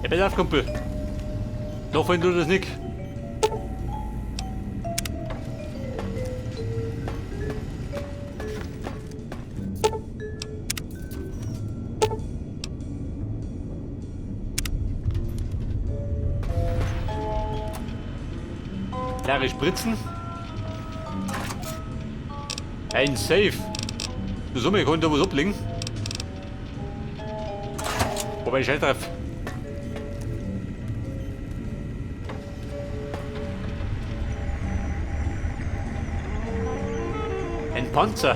Ja, pass auf, Kumpel. Noch wenn du das nicht. Leere Spritzen. Ein Safe. Die Summe konnte was ablegen. Wobei ich drauf. Ein Panzer.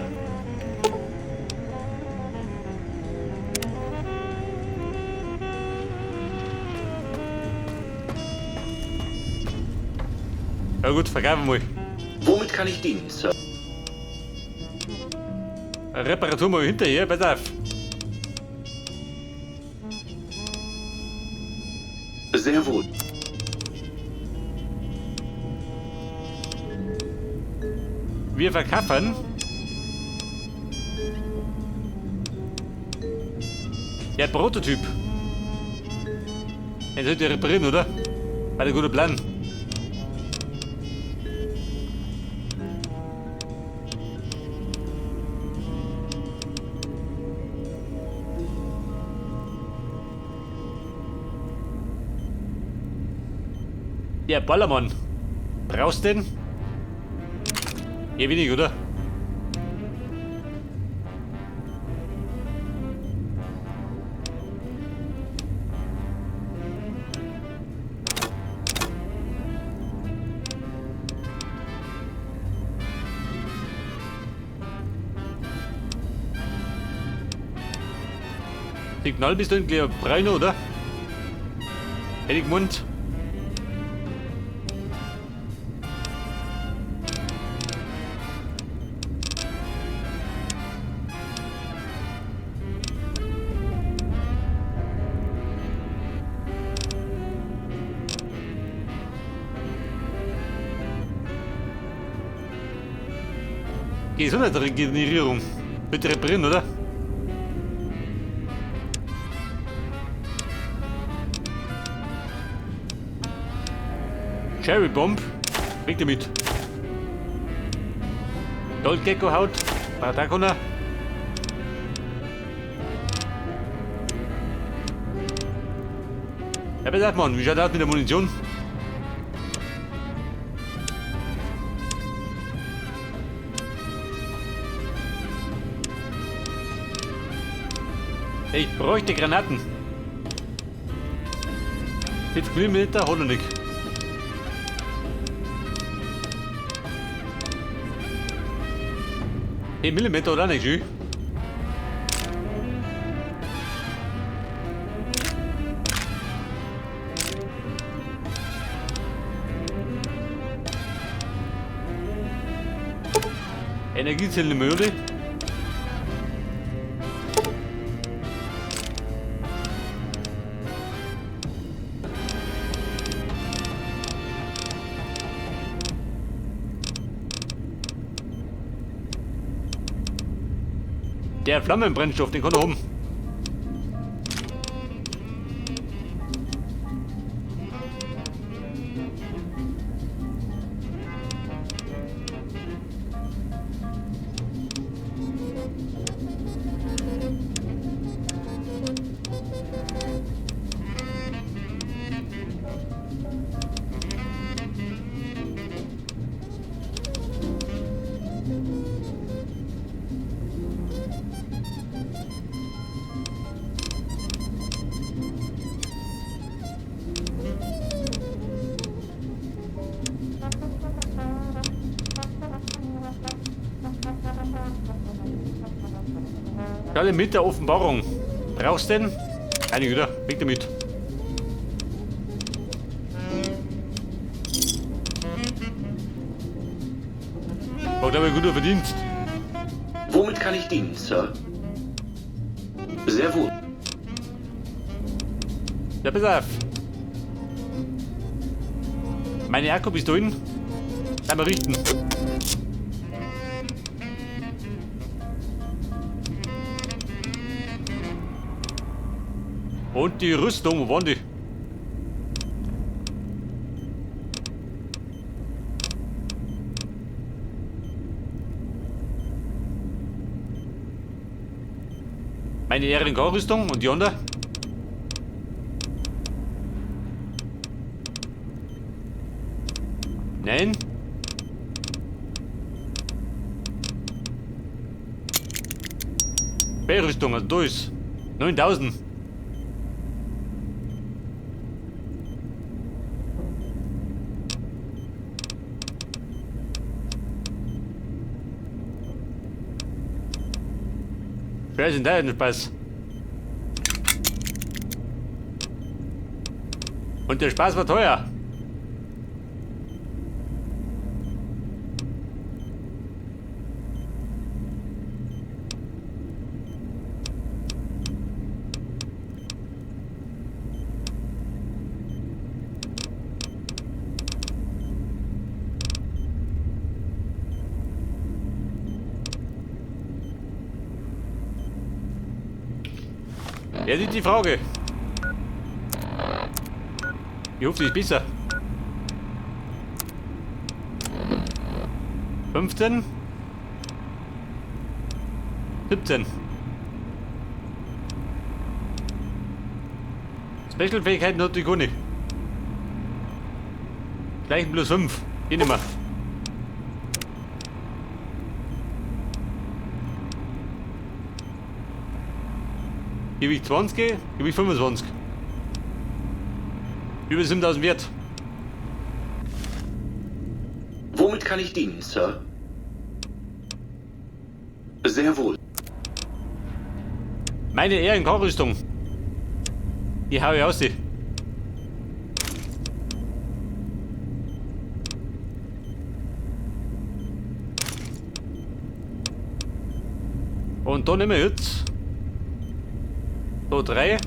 Ja gut, vergaben wir mal. Womit kann ich dienen, Sir? Reparatur mal hinterher, pass auf. Sehr wohl. Wir verkaufen. Der Prototyp. Den sollt ihr reparieren, oder? War der gute Plan. Der Ballermann. Brauchst du den? Eher wenig, oder? Signal bist du irgendwie Breiner, oder? Hätte ich gemeint. Gesundheitsregenerierung. Bitte reparieren, oder? Cherry Bomb. Weg damit. Goldgecko-Haut. Patakona. Ja, pass auf, Mann. Wie schaut das aus mit der Munition? Ich bräuchte Granaten. 40 mm hat er nicht. 10 mm oder nicht, schön. Energiezellen möglich. Der Flammenbrennstoff, den kann er haben. Schale mit der Offenbarung. Brauchst du den? Eine wieder. Weg damit. War, glaube ich, guter Verdienst. Womit kann ich dienen, Sir? Sehr wohl. Ja, pass auf. Meine Akkupistolen. Einmal richten. Und die Rüstung, wo waren die? Meine RNK-Rüstung und die andere. Nein. B-Rüstung, also da ist 9000. Wer sind da denn Spaß? Und der Spaß war teuer. Ja, das ist die Frage. Ich hoffe, das ist besser. 15. 17. Special-Fähigkeiten hat die gar nicht. Gleich plus 5. Geh nicht mehr. Gewicht 20, Gewicht 25. Über 7000 wert. Womit kann ich dienen, Sir? Sehr wohl. Meine RNK-Rüstung. Die hau ich aus. Und da nehmen wir jetzt. Da 3.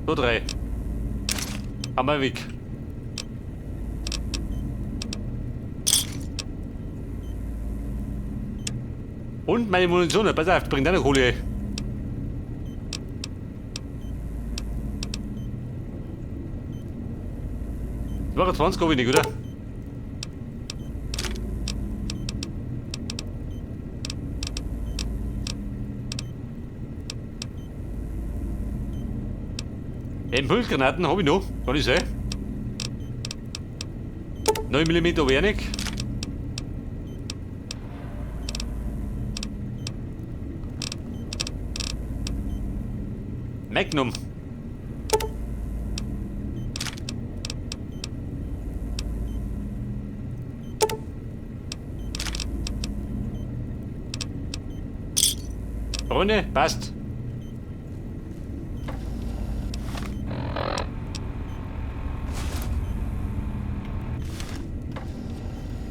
Da 3. Haben wir weg. Und meine Munition, pass auf, bringt eine Kohle. 22 hab ich nicht, oder? Impulsgranaten hab ich noch, kann ich sein. 9 mm hab ich auch nicht. Magnum. Freunde, passt.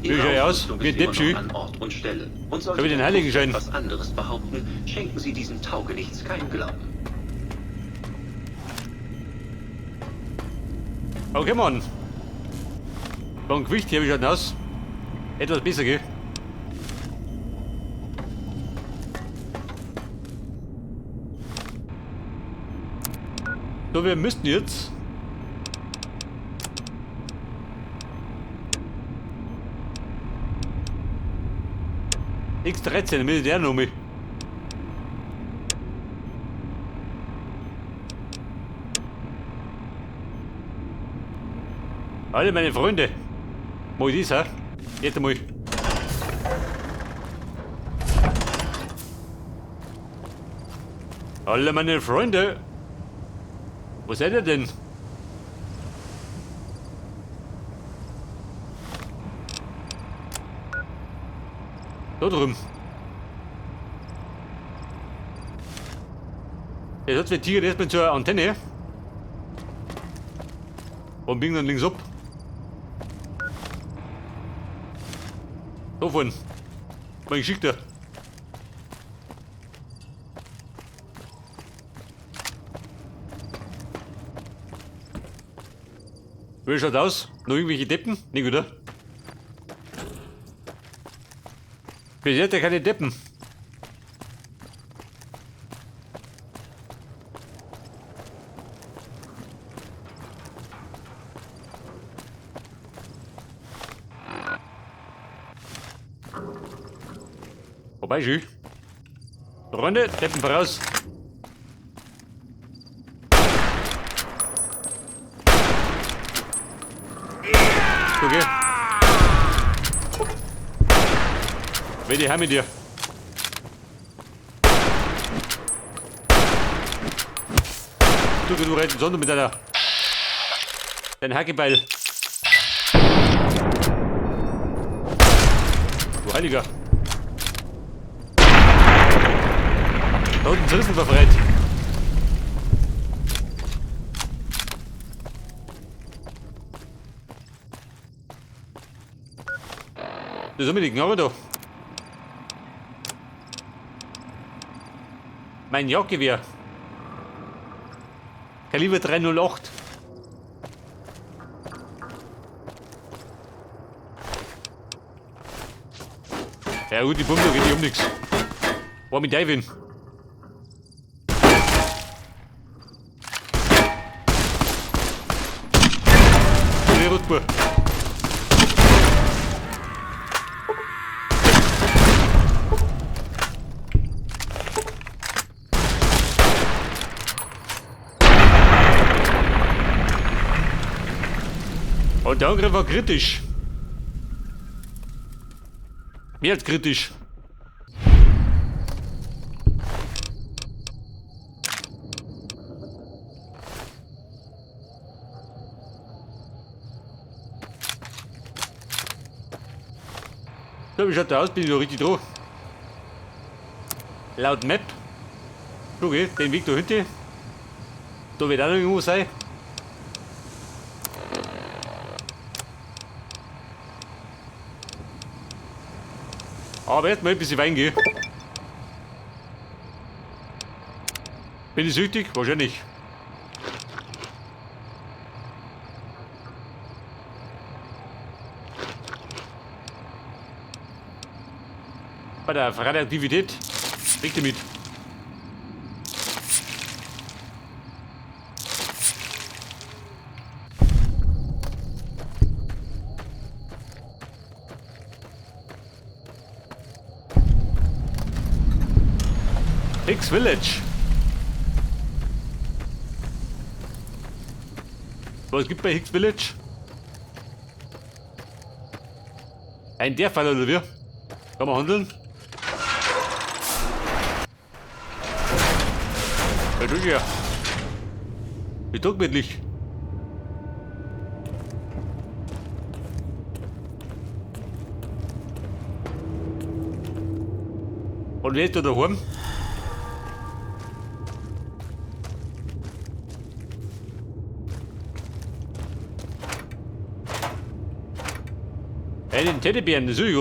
Wie Ihre schau ich aus? Ausrüstung Wie ist immer Deppschü. noch an Ort und Stelle. Und sollte Hab ich den der Heiligenschein? Prophet etwas anderes behaupten, schenken Sie diesem Taugenichts keinen Glauben. Okay, Mann. Vom Gewicht her, wie schaut denn aus? Etwas besser, gell? So, wir müssten jetzt X13, Militärnummer. Alle meine Freunde. Mal das, hä? Jetzt einmal. Alle meine Freunde. Wo seid ihr denn? Da drüben. Jetzt hat der Tiger erstmal zur Antenne. Und biegen dann links ab. Da vorne. Mein Geschickter. Wie schaut aus? Noch irgendwelche Deppen? Nicht, oder? Bis jetzt ja keine Deppen. Vorbei, schön. Freunde, Deppen voraus. Okay. Wenn die her mit dir. Du rennen Sonne mit deiner. Dein Hackebeil. Du Heiliger. Da unten sind wir befreit. Das ist mit die Knarre da. Mein Jagdgewehr. Kaliber 308. Ja gut, die Pumpe geht nicht um nichts. War mit Divin. Und der Angriff war kritisch. Mehr als kritisch. So, wie schaut der aus? Bin ich noch richtig drauf? Laut Map. Okay, den Weg da hinten. Da wird auch noch irgendwo sein. Aber erstmal ein bisschen Wein gehen. Bin ich süchtig? Wahrscheinlich. Bei der Radioaktivität. Weg damit. Hicks Village. Was gibt bei Hicks Village? Ein der Fall oder wie? Kann man handeln? Ja, du ja. Wie tagmännlich. Und wer ist da daheim? Hey, den Teddybären, das ist ja.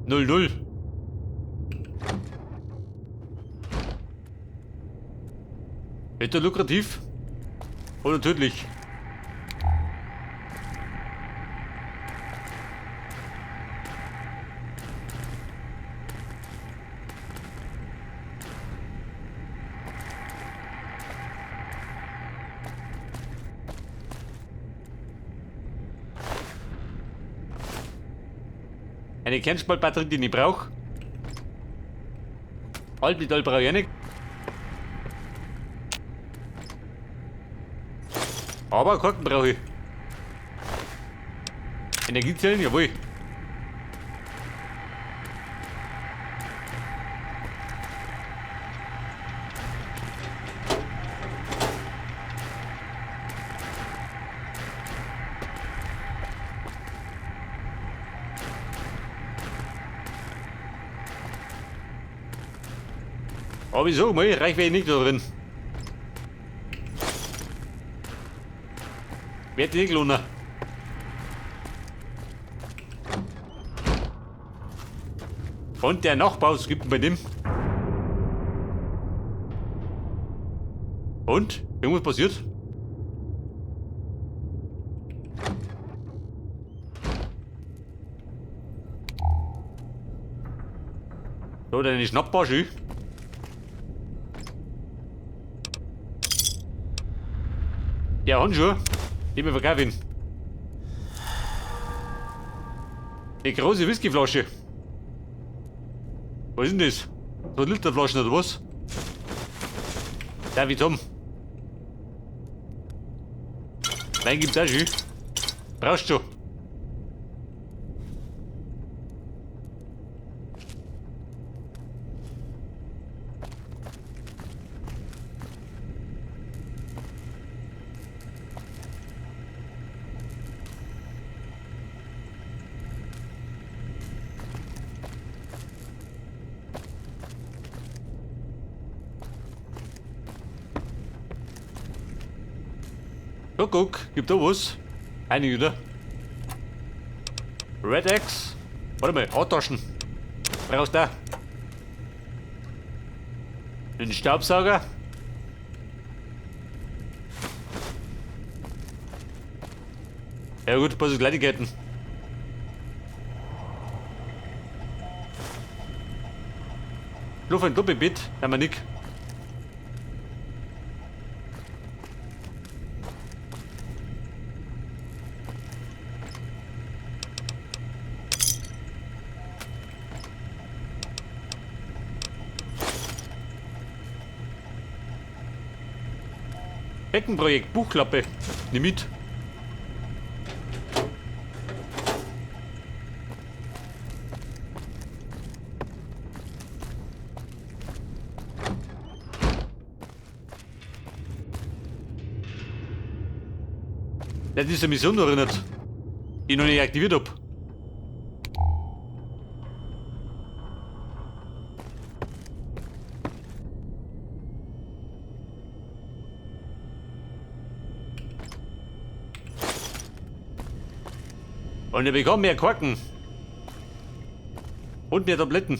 0-0. Ist der lukrativ? Oder tödlich? Eine Kernspaltbatterie, die ich nicht brauche. Altmetall brauche ich auch nicht. Aber Korken brauche ich. Energiezellen, jawohl. Aber wieso? Mal, reich wäre ich nicht da drin. Wird nicht lohnen. Und der Nachbau, was gibt bei dem? Und? Irgendwas passiert? So, deine Schnappbar schön. Der Handschuhe, den wir verkaufen. Eine große Whiskyflasche. Was ist denn das? So Literflaschen oder was? Darf ich haben? Wein gibt's auch schon. Brauchst du. Guck, guck, gibt da was? Einige, oder? Red X. Warte mal, Handtaschen. Brauchst du da? Den Staubsauger. Ja gut, paar so Kleinigkeiten. Schlaf ein Doppelbett, haben wir nicht. Beckenprojekt, Buchklappe. Nimm mit. Das ist eine Mission noch erinnert, die ich noch nicht aktiviert hab. Und wir bekommen mehr Korken. Und mehr Tabletten.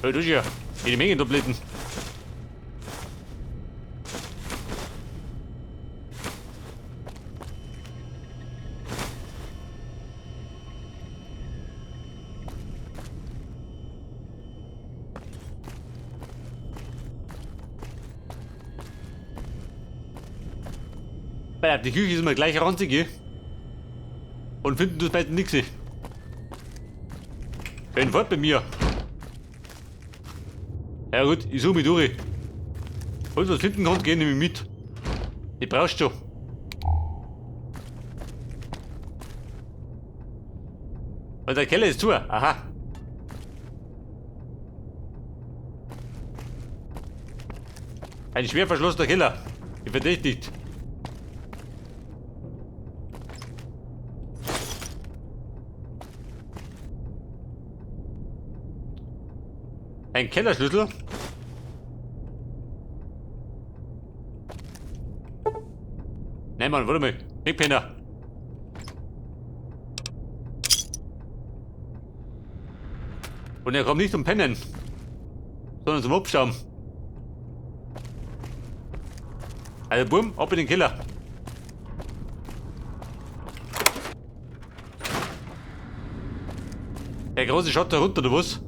Hey, du hier. Jede Menge Tabletten. Ja, die Küche ist immer gleich ranzig, gell? Und finden das beide nix. Wenn fort bei mir. Ja gut, ich suche mich durch. Und was finden kann, geh nehme ich mit. Die brauchst du schon. Und der Keller ist zu. Aha. Ein schwer verschlossener Keller. Ich verdächtigt. Ein Kellerschlüssel. Nein, Mann, warte mal. Ich Penner. Und er kommt nicht zum Pennen, sondern zum Abschaum. Also bumm, ab in den Keller. Der große schaut da runter, oder was?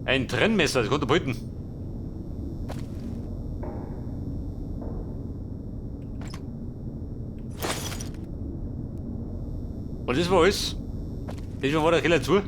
Ein Trennmesser, das konnte er behalten. Und das war alles. Das war der Keller zu.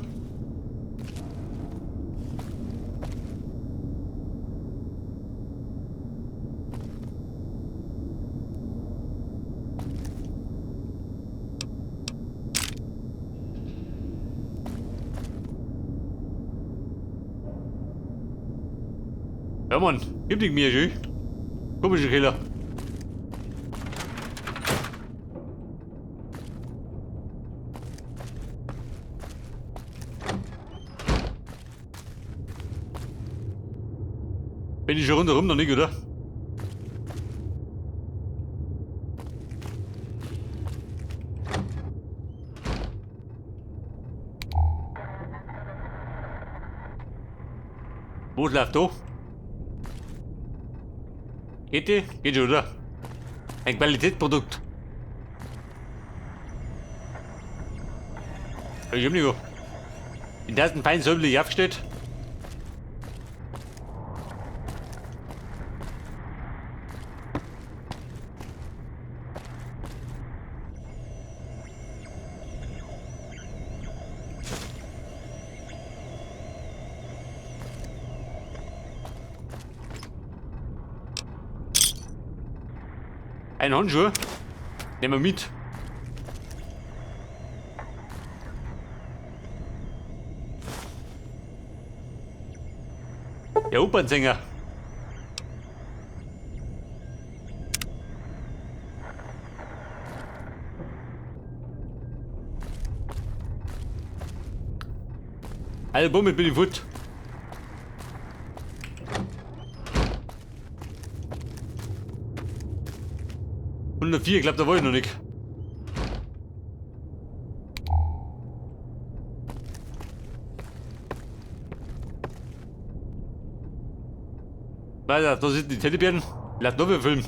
Ja Mann, gib dich mir schön. Komischer Keller. Bin ich schon rundherum noch nicht, oder? Wo läuft da? Geht die? Geht schon, oder? Ein Qualitätsprodukt. Ich hab nicht. In der ersten fein säuberlich aufgestellt. Ein Handschuh. Nehmen wir mit. Der Opernsänger. Also, Bummel, bin ich fort. 104, ich glaube, da wollte ich noch nicht. Weiter, da sind die Teddybären. Lass noch mehr filmen.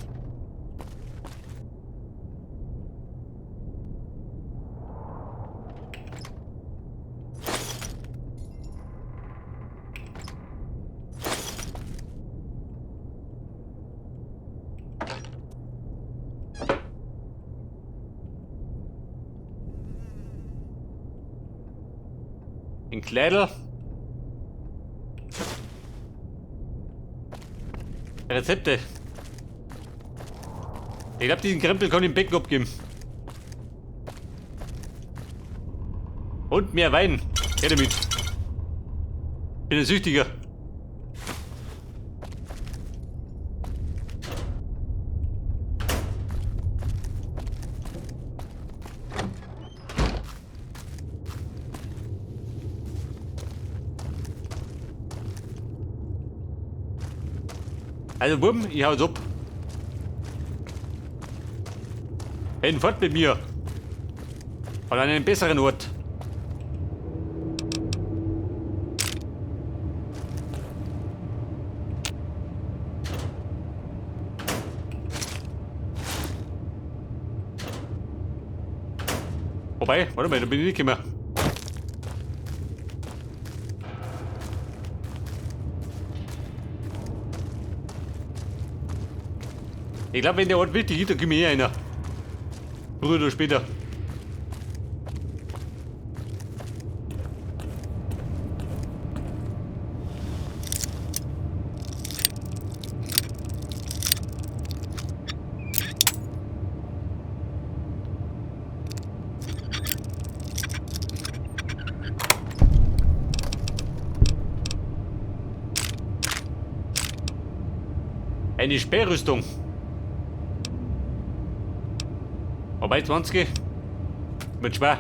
Ein Kleidel. Rezepte. Ich glaube, diesen Krempel kann ich im Becken abgeben. Und mehr Wein. Her damit. Bin ein Süchtiger. Also Buben, ich hau's ab. Hinfort mit mir. An einen besseren Ort. Wobei, warte mal, da bin ich nicht gekommen. Ich glaube, wenn der Ort wichtig ist, dann komme ich eh einer. Früher oder später. Eine Sperrrüstung. Wobei 20 wird schwer.